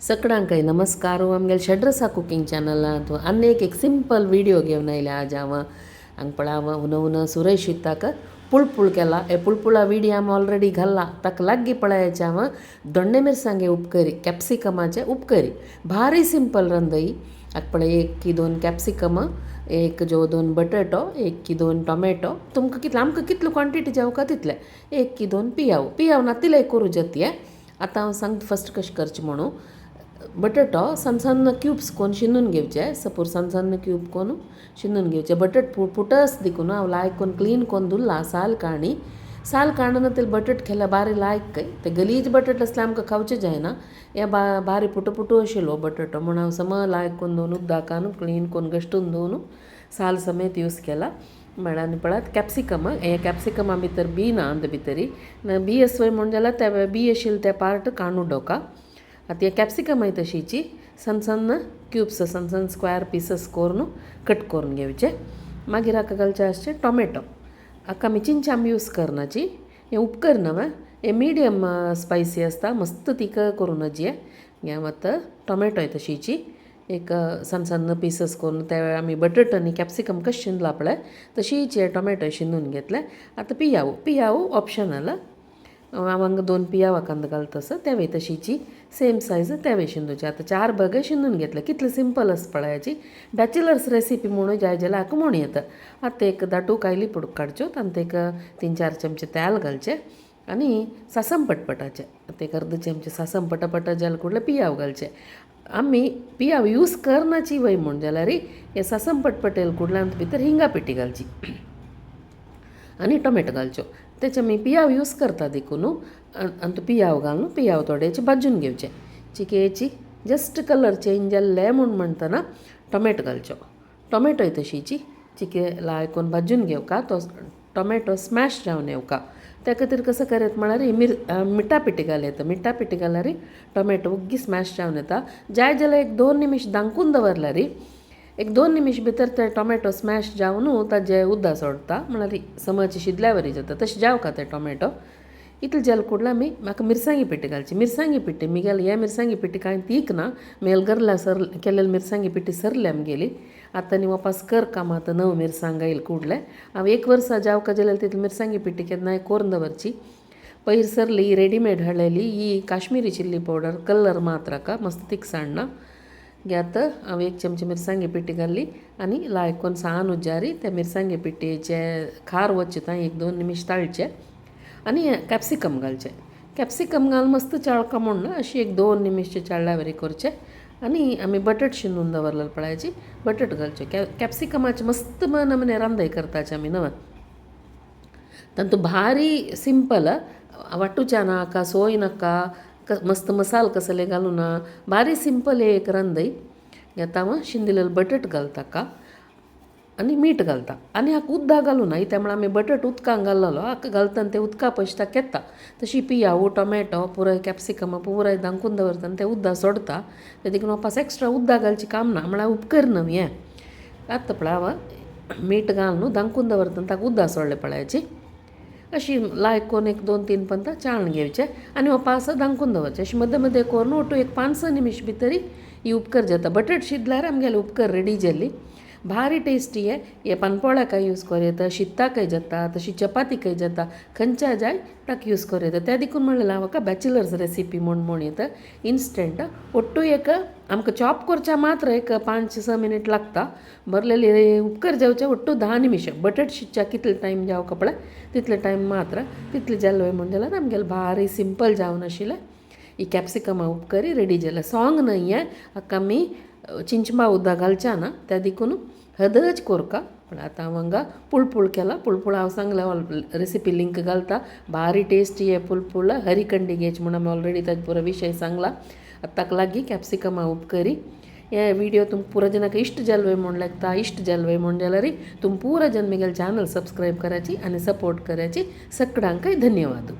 सगळ्यांकय नमस्कार. आमगेले षड्रसा कुकिंग चॅनलांत आनी एक सिंपल व्हिडिओ घेवन आयल्या. आज हांव हांगा पळय हांव हुन हुन सुरय शिताक पुळपूळ केला. हे पुळपुळा व्हिडिओ आमी ऑलरेडी घाल्ला. ताका लागीं पळयाचे हांव दोण्णे मिरसांगे उपकरी, कॅप्सिकमाचे उपकरी. भारी सिंपल रंदई. हाका पळय 1 की 2 कॅप्सिकम, 1 जो 2 बटाटो, 1 की 2 टोमॅटो. तुमकां कितले आमकां कितलो क्वॉन्टिटी जावका तितले. 1 की 2 पियाव. पियाव ना तितले करूं जाता. आतां हांव सांगता फस्ट कशें करचें म्हणून. बटाटो सन्न सन्न क्यूब्स कोन्न शिनून घेवचे. सपोज सन्न सन्न क्यूब कोन्न शिनून घेवचे. बटाट पुटस देखून हांव लायक कोन्न क्लीन कोन्न धुल्ला साल काणी. साल काडून ते बटाट केल्यार बारी लायक. ते गलीज बटाट आसल्यार आमकां खावचें जायना. हे बारी पुटू पुटू आशिल्लो बटाटो म्हूण हांव सम लायक कोन्न धुवन उदकान क्लीन कोन्न घश्टून धुवन साल समेत यूज केला. म्हळ्यार आनी पळयात कॅप्सिकम. हे कॅप्सिकमा भितर बी ना अंद भितरी बी आसवय म्हूण जाल्यार ते बी आशिल्ले ते पार्ट काडून उडोवका. आतां हे कॅप्सिकमय तशीची सन्न सन्न क्यूब्स, सन्न सन्न स्क्वेर पिसस करून कट करून घेवचे. मागीर हाका घालचें आसचें टोमॅटो. हाका आमी चिंचाम यूज करनाची. हें उपकर न्हय, हें मिडियम स्पायसी आसता, मस्त तिखा करूं नजी. हें आतां टोमॅटोय तशीची एक सन्न सन्न पिसस करून ते आमी बटाट आनी कॅप्सिकम कशें शिनला पळय तशीच हे टोमॅटो शिनून घेतले. आतां पियाव. पियाव ऑप्शनल. हांव हांगा 2 पियाव कांदो घालता आसा. तेवूय तशीची सेम सायज तेवूय शिंदूचे. आतां 4 बगे शिंदून घेतले. कितले सिंपल आसा पळयाची. बॅचलर्स रेसिपी म्हणून जाय जाल्यार हाका म्हूण येता. आतां एक दाटू कायली पुडक काडच्यो. तांत एक 3-4 चमचे तेल घालचे आनी सासम पटपटाचे. आतां एक अर्द चमचे सासम पटापट जाले कुडले पियाव घालचे. आमी पियाव यूज करनाची वय म्हूण जाल्यार हे सासम पटपटेल कुडल्यांत भितर हिंगा पिठी घालची आनी टोमॅटो घालच्यो. तेचे आमी पियाव यूज करता देखून आनी तो पियाव घालून पियाव थोडेचे भाजून घेवचे. चिकेची जस्ट कलर चेंज जाल्ले म्हूण म्हणटना टोमॅटो घालच्यो. टोमॅटोय तशीची चिके लायकून भाजून घेवका. तो टोमॅटो स्मॅश जावन येवका. त्या खातीर कसो करत म्हळ्यार मिठा पिठी घाल येता. मिठा पिठी घाल्यार टोमॅटो ओग्गी स्मॅश जावन येता. जाय जाल्यार 1-2 निमिश धांकून दवरल्यार 1-2 निमिश भितर ते टोमॅटो स्मॅश जावन ताजे उदक सोडटा. म्हळ्यार समज शिजल्या वरी जाता तशें जावका ते टोमॅटो. इतले जाले कुडले आमी म्हाका मिरसांगी पिठी घालची. मिरसांगी पिठी मिगेले हे मिरसांगी पिठी कांय तीख ना. मेल गरल्या सर केलेले मिरसांगी पिठी सरले आमगेली. आतां न्ही वापस कर काम. आतां नव मिरसांग आयल कुडले. हांव 1 वर्सा जावका जाल्यार तितली मिरसांगी पिठी केन्नाय कोरून दवरची. पयर सरली ही रेडीमेड हाडलेली ही काश्मिरी चिल्ली पावडर कलर मात्राका मस्त तिखसाण ना. आतां हांव 1 चमचे मिरसांगी पिठी घाली आनी लायकोन सान उज्जारी त्या मिरसांगी पिठयेचे खार वचचे थंय 1-2 निमिश ताळचे आनी कॅप्सिकम घालचे. कॅप्सिकम घाल मस्त चाळका म्हूण ना अशी 1-2 निमिश चाळ्ळ्या वरी करचे आनी आमी बटाट शिनून दवरलेले पळयाची बटाट घालचे. कॅप्सिकमाचे मस्त नमने रांदय करताचे आमी नवे. तांतू भारी सिंपल वाटूच्या नाका सोय नाका, मस्त मसाल कसले घालूं ना, भारी सिंपल एक रांदय. आतां हांव शिंदिलेले बटाट घालता का आनी मीठ घालता आनी हाका उदक घालूं ना. त्या म्हळ्यार आमी बटाट उदकान घाललो. हाका घालता ते उदका पयशे ताका येता. तशी पियाव टोमॅटो पुराय कॅप्सिकम पुराय धांकून दवरता आनी ते उदक सोडता. ते देखून वापस एक्स्ट्रा उदक घालचें काम ना. म्हळ्यार उपकर न्हय हें. आतां पळय हांव मीठ घालून धांकून दवरता ताका उदक सोडलें पळयाची. अशी लायक कोन्न 1-2-3 पंता चाळण घेवचे आनी वापास धांकून दवरचे. अशें मदें मदें करून ओटू एक 5-6 निमिश भितरी ही उपकर जाता. बटाट शिजल्यार आमगेले उपकर रेडी जाली. भारी टेस्टी हे. हे पानपोळ्याकय यूज करूं येता, शिताकय जाता, तशी चपातीकय जाता, खंयच्या जाय ताका यूज करूं येता. त्या देखून म्हणलें हांव म्हाका बॅचलर्स रेसिपी म्हूण म्हूण येता. इन्स्टंट ओट्टू एक आमकां चॉप करच्या मात्र एक 5-6 मिनीट लागता. बरलेली उपकर जावचे ओट्टू 10 निमिश. बटाट शिजच्या कितले टायम जावका पळय तितले टायम मात्र तितले जाले म्हूण जाल्यार आमगेले भारी सिंपल जावन आशिल्लें ही कॅप्सिकमा उपकरी रेडी जालें. सोंग न्हय हें. हाका आमी चिंचमा उदक घालच्या ना त्या देखून हदच कोरका. पूण आतां हांव हांगा पुळपूळ केला. पुळपूळ हांव सांगलें रेसिपी लिंक घालता. भारी टेस्टी हे पुळपूळ हरिकंडी घेच म्हूण आमी ऑलरेडी ताजे पुरो विशय सांगला. आतां ताका लागीं कॅप्सिकमा उपकरी. हे व्हिडिओ तुमकां पुरो जनाक इश्ट जालवय म्हूण लागता. इश्ट जालवय म्हूण जाल्यार तुम पुरो जन म्हगेले चॅनल सबस्क्रायब करायची आनी सपोर्ट करायची. सगळ्यांकय धन्यवाद.